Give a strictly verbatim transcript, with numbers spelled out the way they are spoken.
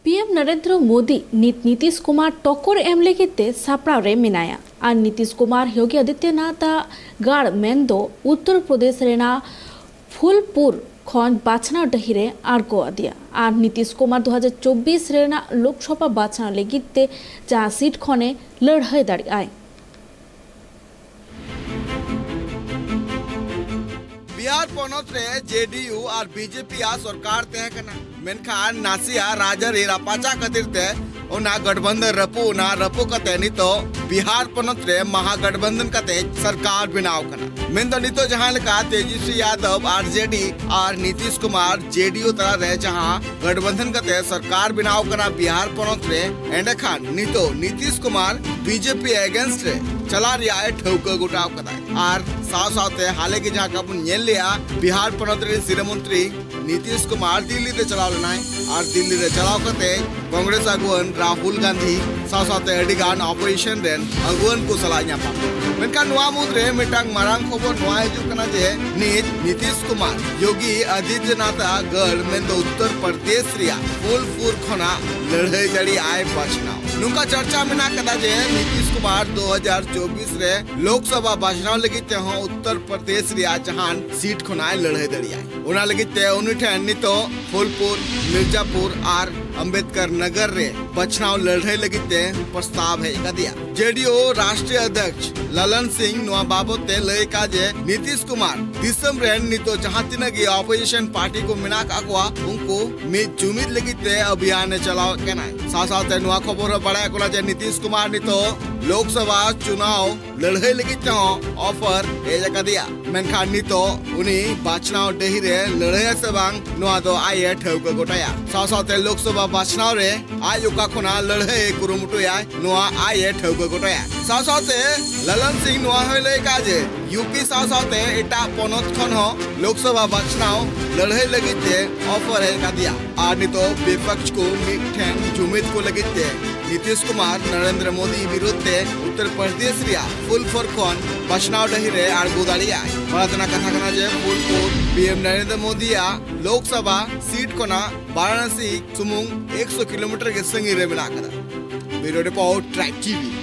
P M Narendra Modi ᱱᱤᱛ ᱱᱤᱛᱤᱥ ᱠᱩᱢᱟᱨ ᱴᱚᱠᱚᱨ ᱮᱢ ᱞᱟᱹᱜᱤᱫ ᱛᱮ ᱥᱟᱯᱲᱟᱣ ᱨᱮ ᱢᱮᱱᱟᱭᱟ ᱟᱨ ᱱᱤᱛᱤᱥ ᱠᱩᱢᱟᱨ ᱭᱳᱜᱤ ᱟᱫᱤᱛᱭᱚᱱᱟᱛᱷ ᱟᱜ ᱜᱟᱲ ᱢᱮᱱᱫᱚ ᱩᱛᱛᱚᱨ ᱯᱨᱚᱫᱮᱥ ᱨᱮᱱᱟᱜ ᱯᱷᱩᱞᱯᱩᱨ ᱠᱷᱚᱱ ᱵᱟᱪᱷᱱᱟᱣ ᱰᱟᱹᱦᱤ ᱨᱮ ᱟᱬᱜᱚ ᱟᱫᱮᱭᱟ ᱟᱨ ᱱᱤᱛᱤᱥ ᱠᱩᱢᱟᱨ ᱫᱩ ᱦᱟᱡᱟᱨ ᱪᱚᱵᱵᱤᱥ ᱨᱮᱱᱟᱜ ᱞᱳᱠᱥᱚᱵᱷᱟ ᱵᱟᱪᱷᱱᱟᱣ ᱞᱟᱹᱜᱤᱫ ᱛᱮ ᱡᱟᱦᱟᱸ ᱥᱤᱴ ᱠᱷᱚᱱᱮ ᱞᱟᱹᱲᱦᱟᱹᱭ ᱫᱟᱲᱮᱭᱟᱜᱼᱟᱭ᱾ ᱵᱤᱦᱟᱨ ᱯᱚᱱᱚᱛ ᱨᱮ ᱡᱮ ᱰᱤ ᱭᱩ ᱟᱨ ᱵᱤ ᱡᱮ ᱯᱤ ᱟᱜ ᱥᱚᱨᱠᱟᱨ ᱛᱟᱦᱮᱸ ᱠᱟᱱᱟ, ᱢᱮᱱᱠᱷᱟᱱ ᱱᱟᱥᱮᱭᱟᱜ ᱨᱟᱡᱽᱟᱹᱨᱤ ᱨᱟᱯᱟᱪᱟᱜ ᱠᱷᱟᱹᱛᱤᱨ ᱛᱮ ᱚᱱᱟ ᱜᱚᱴᱵᱚᱱᱫᱷᱚᱱ ᱨᱟᱹᱯᱩᱫ ᱮᱱᱟ᱾ ᱨᱟᱹᱯᱩᱫ ᱠᱟᱛᱮ ᱱᱤᱛᱚᱜ ᱵᱤᱦᱟᱨ ᱯᱚᱱᱚᱛ ᱨᱮ ᱢᱟᱦᱟ ᱜᱚᱴᱵᱚᱱᱫᱷᱚᱱ ᱠᱟᱛᱮ ᱥᱚᱨᱠᱟᱨ ᱵᱮᱱᱟᱣ ᱠᱟᱱᱟ᱾ ᱢᱮᱱᱫᱚ ᱱᱤᱛᱚᱜ ᱡᱟᱦᱟᱸ ᱞᱮᱠᱟ ᱛᱮᱡᱚᱥᱣᱤ ᱭᱟᱫᱚᱵ ᱟᱨ ᱡᱮ ᱰᱤ ᱟᱨ ᱱᱤᱛᱤᱥ ᱠᱩᱢᱟᱨ ᱡᱮ ᱰᱤ ᱭᱩ ᱛᱟᱞᱟᱨᱮ ᱡᱟᱦᱟᱸ ᱜᱚᱴᱵᱚᱱᱫᱷᱚᱱ ᱠᱟᱛᱮ ᱥᱚᱨᱠᱟᱨ ᱵᱮᱱᱟᱣ ᱠᱟᱱᱟ ᱵᱤᱦᱟᱨ ᱯᱚᱱᱚᱛ ᱨᱮ, ᱮᱸᱰᱮᱠᱷᱟᱱ ᱱᱤᱛᱚᱜ Nitish Kumar B J P against ᱨᱮ ᱪᱟᱞᱟᱜ ᱨᱮᱭᱟᱜ ᱮ ᱴᱷᱟᱹᱣᱠᱟᱹ ᱜᱚᱴᱟᱣ ᱠᱟᱫᱟᱭ᱾ ᱟᱨ ᱥᱟᱶ ᱥᱟᱶᱛᱮ ᱦᱟᱞᱮ ᱜᱮ ᱡᱟᱦᱟᱸ ᱠᱟᱵᱚᱱ ᱧᱮᱞ ᱞᱮᱜᱼᱟ, ᱵᱤᱦᱟᱨ ᱯᱚᱱᱚᱛ ᱨᱮᱱ ᱥᱤᱨᱟᱹ ᱢᱚᱱᱛᱨᱤ ᱱᱤᱛᱤᱥ ᱠᱩᱢᱟᱨ ᱫᱤᱞᱞᱤ ᱛᱮ ᱪᱟᱞᱟᱣ ᱞᱮᱱᱟᱭ ᱟᱨ ᱫᱤᱞᱞᱤ ᱨᱮ ᱪᱟᱞᱟᱣ ᱠᱟᱛᱮ ᱠᱚᱝᱜᱨᱮᱥ ᱟᱹᱜᱩᱣᱟᱹᱱ ᱨᱟᱦᱩᱞ ᱜᱟᱱᱫᱷᱤ ᱥᱟᱶ ᱥᱟᱶᱛᱮ ᱟᱹᱰᱤ ᱜᱟᱱ ᱚᱯᱳᱡᱤᱥᱚᱱ ᱨᱮᱱ ᱟᱹᱜᱩᱣᱟᱹᱱ ᱠᱚ ᱥᱟᱞᱟᱜ ᱧᱟᱯᱟᱢ᱾ ᱢᱮᱱᱠᱷᱟᱱ ᱱᱚᱣᱟ ᱢᱩᱫᱽᱨᱮ ᱢᱤᱫᱴᱟᱝ ᱢᱟᱨᱟᱝ ᱠᱷᱚᱵᱚᱨ ᱱᱚᱣᱟ ᱦᱤᱡᱩᱜ ᱠᱟᱱᱟ ᱡᱮ ᱱᱤᱛ ᱱᱤᱛᱤᱥ ᱠᱩᱢᱟᱨ ᱭᱳᱜᱤ ᱟᱫᱤᱛᱭᱚᱱᱟᱛᱷ ᱟᱜ ᱜᱟᱲ ᱢᱮᱱᱫᱚ ᱩᱛᱛᱚᱨ ᱯᱨᱚᱫᱮᱥ ᱨᱮᱭᱟᱜ ᱯᱷᱩᱞᱯᱩᱨ ᱠᱷᱚᱱᱟᱜ ᱞᱟᱹᱲᱦᱟᱹᱭ ᱫᱟᱲᱮᱭᱟᱜ ᱟᱭ ᱵᱟᱪᱷᱱᱟᱣ᱾ ᱱᱚᱝᱠᱟ ᱪᱟᱨᱪᱟ ᱢᱮᱱᱟᱜ ᱠᱟᱫᱟ ᱡᱮ ᱱᱤᱛᱤᱥ ᱠᱩᱢᱟᱨ ᱫᱩ ᱦᱟᱡᱟᱨ ᱪᱚᱵᱵᱤᱥ ᱨᱮ ᱞᱳᱠᱥᱚᱵᱷᱟ ᱵᱟᱪᱷᱱᱟᱣ ᱞᱟᱹᱜᱤᱫ ᱛᱮᱦᱚᱸ ᱩᱛᱛᱚᱨ ᱯᱨᱚᱫᱮᱥ ᱨᱮᱭᱟᱜ ᱡᱟᱦᱟᱱ ᱥᱤᱴ ᱠᱷᱚᱱᱟᱜ ᱮ ᱞᱟᱹᱲᱦᱟᱹᱭ ᱫᱟᱲᱮᱭᱟᱜᱼᱟ᱾ ᱚᱱᱟ ᱞᱟᱹᱜᱤᱫ ᱛᱮ ᱩᱱᱤ ᱴᱷᱮᱱ ᱱᱤᱛᱚᱜ ᱯᱷᱩᱞᱯᱩᱨ, ᱢᱤᱨᱡᱟᱯᱩᱨ ᱟᱨ ᱟᱢᱵᱮᱫᱠᱚᱨ ᱱᱚᱜᱚᱨ ᱨᱮ ᱵᱟᱪᱷᱱᱟᱣ ᱞᱟᱹᱲᱦᱟᱹᱭ ᱞᱟᱹᱜᱤᱫ ᱛᱮ ᱯᱨᱚᱥᱛᱟᱵ ᱦᱮᱡ ᱟᱠᱟᱫᱮᱭᱟ᱾ ᱡᱮ ᱰᱤ ᱭᱩ ᱨᱟᱥᱴᱨᱤᱭᱚ ᱚᱫᱷᱭᱚᱠᱥ ᱞᱟᱞᱚᱱ ᱥᱤᱝ ᱱᱚᱣᱟ ᱵᱟᱵᱚᱛ ᱛᱮ ᱞᱟᱹᱭ ᱟᱠᱟᱫ ᱡᱮ ᱱᱤᱛᱤᱥ ᱠᱩᱢᱟᱨ ᱫᱤᱥᱚᱢ ᱨᱮᱱ ᱱᱤᱛᱚᱜ ᱡᱟᱦᱟᱸ ᱛᱤᱱᱟᱹᱜ ᱜᱮ ᱚᱯᱳᱡᱤᱥᱚᱱ ᱯᱟᱨᱴᱤ ᱠᱚ ᱢᱮᱱᱟᱜ ᱟᱠᱟᱫ ᱠᱚᱣᱟ, ᱩᱱᱠᱩ ᱢᱤᱫ ᱡᱩᱢᱤᱫ ᱞᱟᱹᱜᱤᱫ ᱛᱮ ᱚᱵᱷᱤᱭᱟᱱ ᱮ ᱪᱟᱞᱟᱣᱮᱫ ᱠᱟᱱᱟᱭ᱾ ᱥᱟᱶ ᱥᱟᱶᱛᱮ ᱱᱚᱣᱟ ᱠᱷᱚᱵᱚᱨ ᱦᱚᱸ ᱵᱟᱲᱟᱭ ᱠᱟᱱᱟ ᱡᱮ ᱱᱤᱛᱤᱥ ᱠᱩᱢᱟᱨ ᱱᱤᱛᱚᱜ ᱞᱳᱠᱥᱚᱵᱷᱟ ᱪᱩᱱᱟᱣ ᱞᱟᱹᱲᱦᱟᱹᱭ ᱞᱟᱹᱜᱤᱫ ᱛᱮᱦᱚᱸ ᱚᱯᱷᱟᱨ ᱦᱮᱡ ᱟᱠᱟᱫᱮᱭᱟ᱾ ᱢᱮᱱᱠᱷᱟᱱ ᱱᱤᱛᱚᱜ ᱩᱱᱤ ᱵᱟᱪᱷᱱᱟᱣ ᱰᱟᱹᱦᱤ ᱨᱮ ᱞᱟᱹᱲᱦᱟᱹᱭᱟ ᱥᱮ ᱵᱟᱝ, ᱱᱚᱣᱟ ᱫᱚ ᱟᱡ ᱮ ᱴᱷᱟᱹᱣᱠᱟᱹ ᱜᱚᱴᱟᱭᱟ᱾ ᱥᱟᱶ ᱥᱟᱶᱛᱮ ᱞᱳᱠᱥᱚᱵᱷᱟ ᱵᱟᱪᱷᱱᱟᱣ ᱨᱮ ᱟᱡ ᱚᱠᱟ ᱠᱷᱚᱱᱟᱜ ᱞᱟᱹᱲᱦᱟᱹᱭ ᱠᱩᱨᱩᱢᱩᱴᱩᱭᱟ, ᱱᱚᱣᱟ ᱟᱡ ᱮ ᱴᱷᱟᱹᱣᱠᱟᱹ ᱜᱚᱴᱟᱭᱟ᱾ ᱥᱟᱶ ᱥᱟᱶᱛᱮ ᱞᱟᱞᱚᱱ ᱥᱤᱝ ᱱᱚᱣᱟ ᱦᱚᱸᱭ ᱞᱟᱹᱭ ᱠᱟᱜᱼᱟ ᱡᱮ ᱭᱩᱯᱤ ᱥᱟᱶ ᱥᱟᱶᱛᱮ ᱮᱴᱟᱜ ᱯᱚᱱᱚᱛ ᱠᱷᱚᱱ ᱦᱚᱸ ᱞᱳᱠᱥᱚᱵᱷᱟ ᱵᱟᱪᱷᱱᱟᱣ ᱞᱟᱹᱲᱦᱟᱹᱭ ᱞᱟᱹᱜᱤᱫ ᱛᱮ ᱚᱯᱷᱟᱨ ᱦᱮᱡ ᱟᱠᱟᱫᱮᱭᱟ᱾ ᱟᱨ ᱱᱤᱛᱚᱜ ᱵᱤᱯᱚᱠᱥ ᱠᱚ ᱢᱤᱫ ᱴᱷᱮᱱ ᱡᱩᱢᱤᱫ ᱠᱚ ᱞᱟᱹᱜᱤᱫ ᱛᱮ ᱱᱤᱛᱤᱥ ᱠᱩᱢᱟᱨ ᱱᱚᱨᱮᱱᱫᱨᱚ ᱢᱳᱫᱤ ᱵᱤᱨᱩᱫᱷ ᱛᱮ ᱩᱛᱛᱚᱨ ᱯᱨᱚᱫᱮᱥ ᱨᱮᱭᱟᱜ ᱯᱷᱩᱞᱯᱩᱨ ᱠᱷᱚᱱ ᱵᱟᱪᱷᱱᱟᱣ ᱰᱟᱹᱦᱤ ᱨᱮ ᱟᱬᱜᱚ ᱫᱟᱲᱮᱭᱟᱜᱼᱟᱭ᱾ ᱵᱟᱲᱟᱭ ᱛᱮᱱᱟᱜ ᱠᱟᱛᱷᱟ ᱠᱟᱱᱟ ᱡᱮ ᱯᱷᱩᱞᱯᱩᱨ ᱯᱤ ᱮᱢ ᱱᱚᱨᱮᱱᱫᱨᱚ ᱢᱳᱫᱤᱭᱟᱜ ᱞᱳᱠᱥᱚᱵᱷᱟ ᱥᱤᱴ ᱠᱷᱚᱱᱟᱜ ᱵᱟᱨᱟᱱᱟᱥᱤ ᱥᱩᱢᱩᱝ ᱮᱠᱥᱚ ᱠᱤᱞᱳᱢᱤᱴᱟᱨ ᱜᱮ ᱥᱟᱺᱜᱤᱧ ᱨᱮ ᱢᱮᱱᱟᱜ ᱟᱠᱟᱫᱟ᱾ ᱵᱤᱭᱩᱨᱳ ᱨᱤᱯᱳᱨᱴ, ᱴᱨᱟᱭᱤᱵᱽ ᱴᱤᱵᱷᱤ᱾